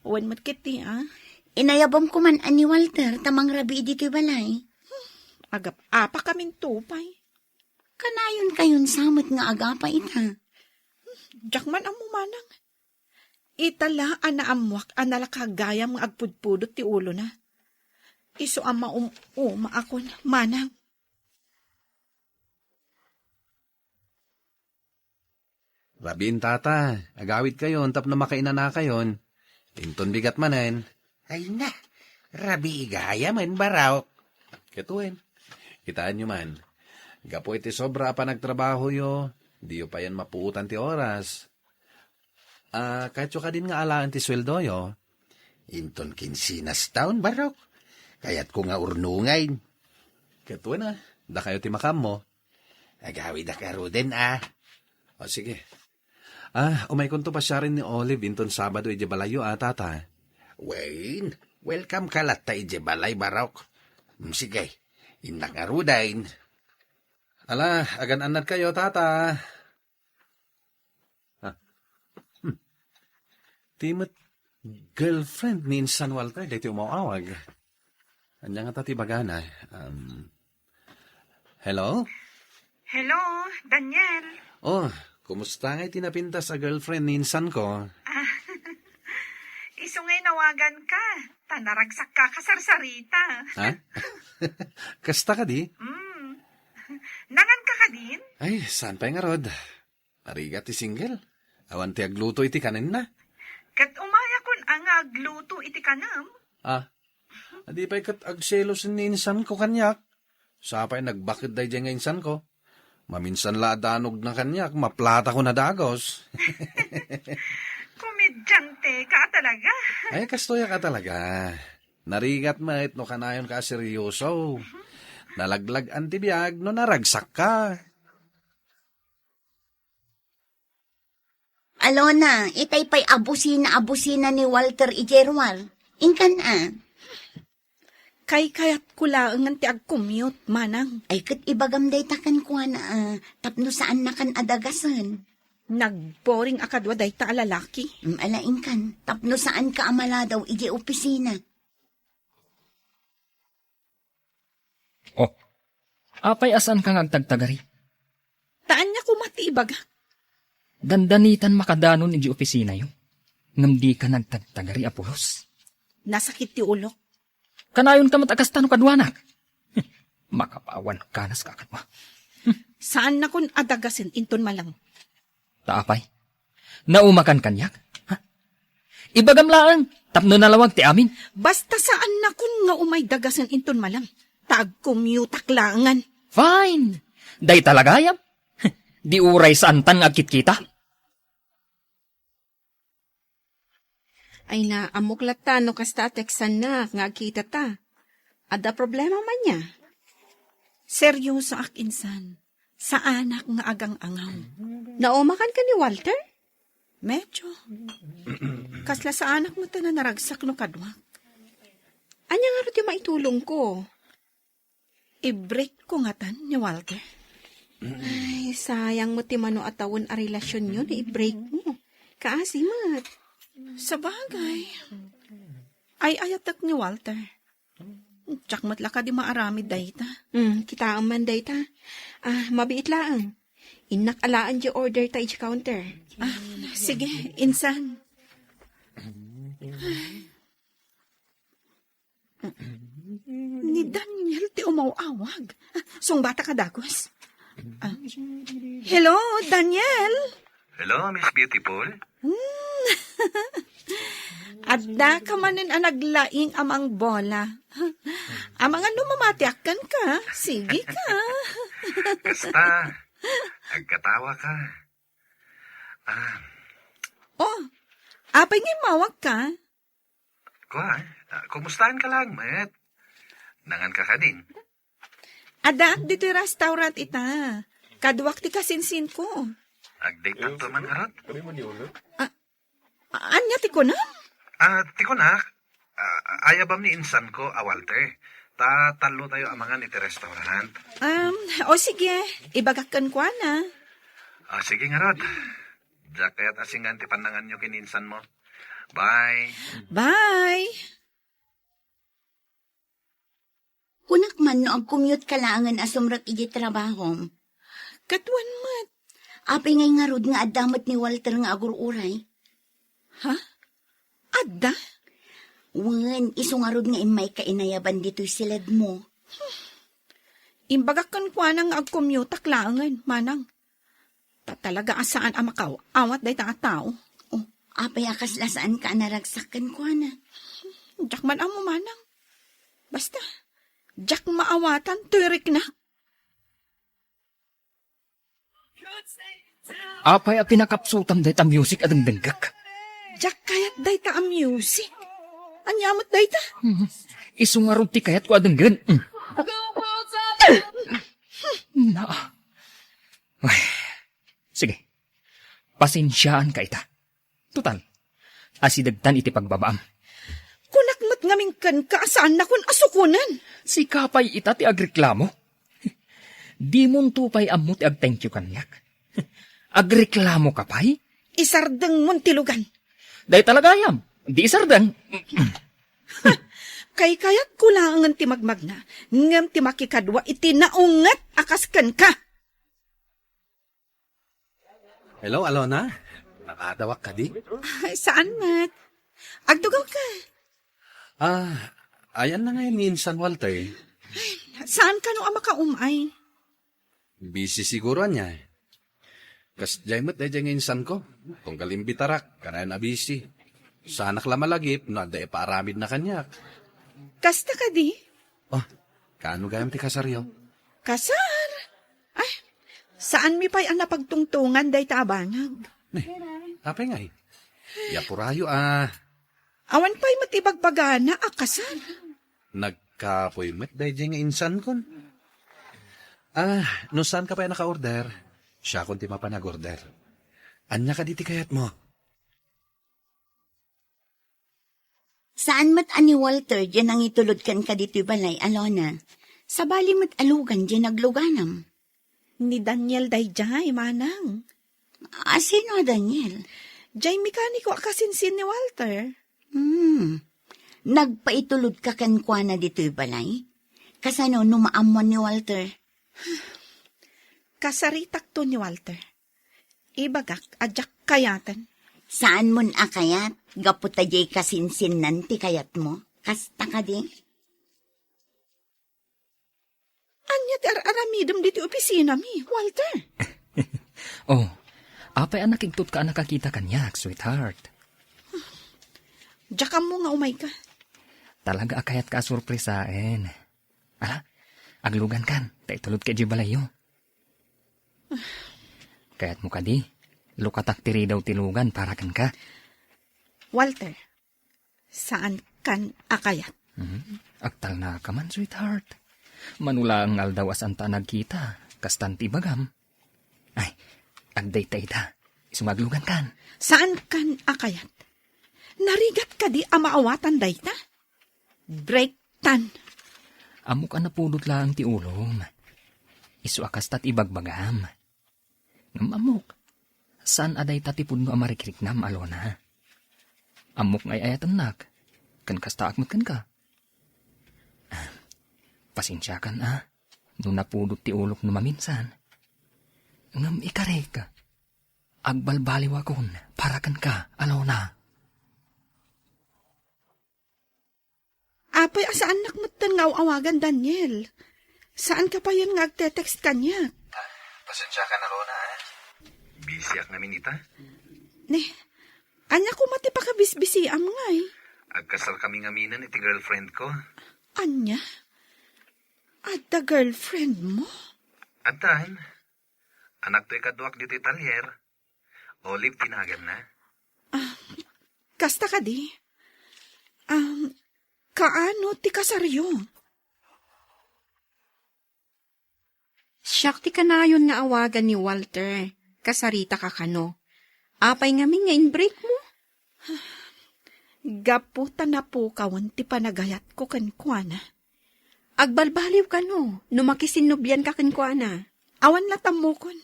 Wen met ketdi, a? Inayabam koman a ni Walter ta mangrabii ditoy balay. Agap-apakaminto pay. Kanayonkayon sa met nga agapa ita. Diak man ammo, manang. Ita la a naammoak a nalaka gayam nga agpudpudot ti ulona. Isu a maum-umaakon, manang. Rabiin, tata, agawidkayon tapno makainanakayon. Inton bigat manen. Ay na, rabii gayam, Barok. Ket wen, kitaenyo man, gapu iti sobra a panagtrabahoyo, diyo payen mapuotan ti oras. Ah, kayatyo kadin nga alaen ti sueldoyo? Inton kinsinas taon, Barok. Kayatko nga urnongen. Ket wen a, dakayo ti makaammo. Agawidak ngaruden, a. O, sige. Ah, umaykonto pasiaren ni Olive inton Sabado idiay balayyo, a, tata. Wen, welcome ka latta idiay balay, Barok. Mm, sige, innak ngaruden. Ala, agan-annadkayo, tata. Ah. Hmm. Ti met girlfriend ni insan Walter, daytoy umaw-awag. Ania ngata ti ibagana? Um, hello? Hello, Daniel. Oh, kumusta ngay ti napintas a girlfriend ni insanko? Ah, isu ngay nawaganka, ta naragsakka a kasarsarita. Ha? Kasta kadi? Mm. Nanganka kadin? Ay, saan pay ngarud? Narigat ti single. Awan ti agluto iti kanenna. Ket umayakon a nga agluto iti kanem. Ah, adi pay ket agselos ni insanko kaniak. Sapay nagbaked daydiay nga insanko. Maminsan la a danogna kaniak, maplatakon a dagus. Komedyante ka talaga. Ay, kastoyak a talaga. Narigat met no kanayonka a seryoso. Nalaglag-an ti biag no naragsakka. Alona, itay pay a busina a busina ni Walter idiay ruar. Inkan a. Kaykayatko laengen ti agcommute, manang. Ay, ket ibagam dayta kenkuana a tapno saannakan a dagasen. Nagboring a kadua dayta a lalaki. Mm, ala, inkan, tapno saanka a maladaw idiay opisina. Oh, apay a saanka nga agtagtagari? Ta ania koma ti ibagak? Dandanitan makadanon idiay opisinayo, ngem dika nagtagtagari a pulos. Nasakit ti ulok. Kanayonka met a kasta no kaduanak. Makapawan kanas ka kadua. Saannakon a dagasen inton malem. Ta apay? Naumakan kaniak? Ha? Ibagam laeng, tapno nalawag ti amin. Basta saannakon nga umay dagasen inton malem, ta agcommute-ak laengen. Fine! Dayta la gayam. Di uray saantan nga agkitkita. Ay na, ammok latta no kasta a teksannak nga agkitata. Adda problema man nia? Seryosoak, insan. Saanak nga agang-angaw. Naumakan ka ni Walter? Medyo. Kasla saanak met a naragsak no kaduak. Ania ngarud ti maitulongko? I-break ko ngatan ni Walter. Ay, sayang met ti mano a tawen a relasionyo no i-break mo. Kaasi met. Sabagay. Ay-ayatek ni Walter. Diak met la kadi maaramid dayta. Hmm, kitaem man dayta. Ah, mabiit laeng. Innak alaen ti order ta iti counter. Ah, sige, insan. Ni Daniel ti umaw-awag. Ah, sungbata ka, dagus. Ah. Hello, Daniel? Hello, Miss Beautiful? Hmm. Adda ka manen a naglaing a mangbola. Amangan no mamatiak kenka. Sige ka. Kasta, agkatawa ka. Ah. Oh, apay nga immawag ka? Kua, ah, kumustaen ka lang, met? Nangan ka kadin? Addaak ditoy restaurant ita. Kaduak ti kasinsinko. Agdaytanto man ngarud? A-, ania ti kunam? Ah, ti kunak, ah, ayabam ni insanko a Walter. Ta tallotayo a mangan iti restaurant. Um, o sige, ibagak kenkuana. Ah, sige ngarud. Diak kayat a singan ti pannanganyo ken ni insanmo. Bye. Bye. Kunak man no ag-commute ka laengen a sumrek idiay trabahom. Kaduan met. Apay ngay ngarud nga adda met ni Walter nga agur-uray? Ha? Adda? Wen, isu ngarud nga immayka inayaban ditoy siledmo. Imbagak kenkuana nga ag-commute-ak laengen, manang. Ta talaga a saan a makaaw-awat dayta a tao. Oh, apay a kasla saanka a naragsak kenkuana? Diak man ammo, manang. Basta, diak maawatan toy riknak. Apay a pinakapsutam dayta music a dengdenggek? Diak kayat dayta a music. Ania met dayta? Hmm. Isu ngarud ti kayatko a denggen. Hmm. Na. Ay. Sige. Pasensiaanka ita. Total, asidegtan iti pagbabaam. Kunak met ngamin kenka a saannakon a sukonen. Sika pay ita ti agreklamo? Dimonto pay ammo ti ag-thank you kaniak. Agreklamoka pay? Isardengmon ti lugan. Dayta la gayam. Di isardeng. Kaykayatko laengen ti magmagna, ngem ti makikadua iti naunget a kas kenka. Hello, Alona. Makadawak kadi? Ay, saan met? Agtugawka. Ah, ayanna ngay ni insan Walter? Saan kano a makaum-ay? Busy siguro ania. Kasdiay met daydiay nga insanko. Tunggal imbitarak, kanayon a busy. Saanak la malagip no adda ipaaramidna kaniak. Kasta kadi? Oh, kaano gayam ti kasaryo? Kasar? Ay, saanmi pay a napagtungtongan dayta a bangag. Ne, apay ngay? Yapurayo a. Awan pay met ibagbagana a kasar. Nagkapoy met daydiay nga insankon. Ah, no saanka pay a naka-order, siakon ti mapan ag-order. Ania kadi ti kayatmo? Saan met a ni Walter diay nangitulod kenka ditoy balay, Alona. Sabali met a lugan diay nagluganam. Ni Daniel daydiay, manang. A, sino a Daniel? Diay mekaniko a kasinsin ni Walter. Hmm. Nagpaitulodka kenkuana ditoy balay? Kasano no maammuan ni Walter? Kasaritakto ni Walter. Ibagak a diak kayaten. Saanmon a kayat, gapu ta diay kasinsinnan ti kayatmo. Kasta kadi? Ania ti ar-aramidem ditoy opisinami, Walter? Oh, apay a nakigtotka a nakakita kaniak, sweetheart? Diak ammo nga umayka. Talaga a kayatka a surpresaen. Ala, aglugankan, ta itulodka idiay balayyo. Kayatmo kadi, lukatak ti ridaw ti lugan para kenka. Walter, saankan a kayat. Mhm. Agtalnaka man, sweetheart. Mano laeng nga aldaw a saanta a nagkita, kastan ti ibagam. Ay, agdayta ita. Isu nga aglugankan. Saankan a kayat. Narigat kadi a maawatan dayta? Break tan. Ammok a napudot laeng ti ulom. Isu a kasta ti ibagbagam. Ngem ammok, saan a dayta ti pudno a marikriknam, Alona. Ammok nga ay-ayatennak, ken kastaak met kenka. Ah, pasensiakan a, no napudot ti ulok no maminsan. Ngem ikarik, agbalbaliwakon para kenka, Alona. Apay a saannak metten nga aw-awagan, Daniel. Saanka payen nga agte-text kaniak. Ah, pasensiakan, Alona, ah. Busyak ngamin ita. Ne, ania koma ti pakabisbisiam ngay? Agkasarkami ngaminen iti girlfriendko. Ania? Adda girlfriendmo? Addan. Anakto ikaduak ditoy talyer. Olive ti naganna. Ah, kasta kadi? Um, kaano ti kasaryo? Siak ti kanayon nga awagan ni Walter. Kasaritaka kano. Apay ngamin nga in-break mo? Gapu ta napukawen ti panagayatko kenkuana. Agbalbaliw kano no makisinnublianka kenkuana. Awan latta ammokon.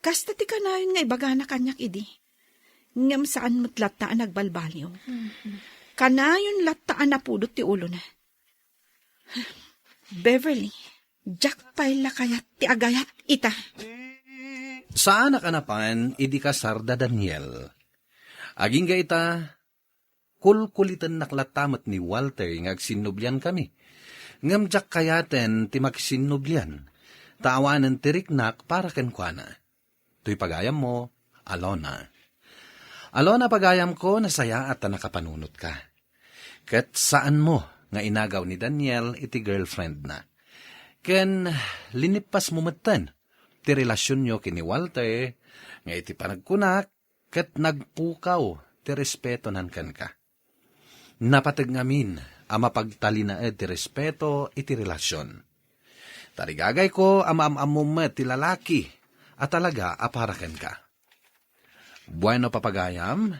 Kasta ti kanayon nga ibagana kaniak idi. Ngem saan met latta a nagbalbaliw. Kanayon latta a napudot ti ulona. Beverly, diak pay la kayat ti agayat ita. Saanak a napan idi kasar da Daniel. Agingga ita, kulkulitennak latta met ni Walter nga agsinnubliankami. Ngem diak kayaten ti makisinnublian, ta awanen ti riknak para kenkuana. Toy pagayammo, Alona. Alona, pagayamko, nasayaat ta nakapanunotka. Ket saanmo nga inagaw ni Daniel iti girlfriendna. Ken linippasmo metten ti relasionyo ken ni Walter nga iti panagkunak ket nagpukaw ti respetonan kenka. Napateg ngamin a mapagtalinaed ti respeto iti relasion. Tarigagayko a maam-ammom met ti lalaki a talaga a para kenka. Bueno, papagayam,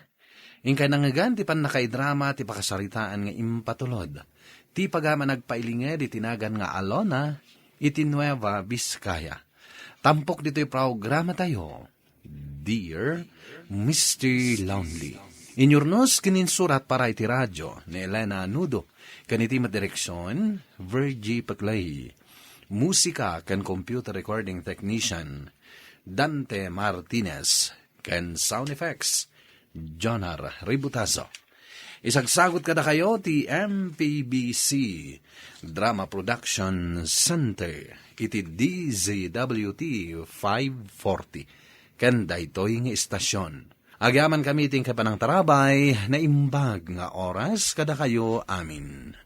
inkay nangngegan ti pannakaidrama ti pakasaritaan nga impatulod ti pagayam a nagpailinged iti nagan nga Alona iti Nueva Vizcaya. Tampok ditoy programatayo, Dear Mister Lonely. Inyurnos ken insurat para iti radio ni Elena Nudo, ken iti met direksion, Virgie Peclay. Musika ken computer recording technician, Dante Martinez, ken sound effects, Jonar Ributazo. Isagsagot kadakayo ti M P B C Drama Production Center iti D Z W T five forty ken daytoy nga istasion. Agyamankami iti inkay panangtarabay, naimbag nga oras kadakayo amin.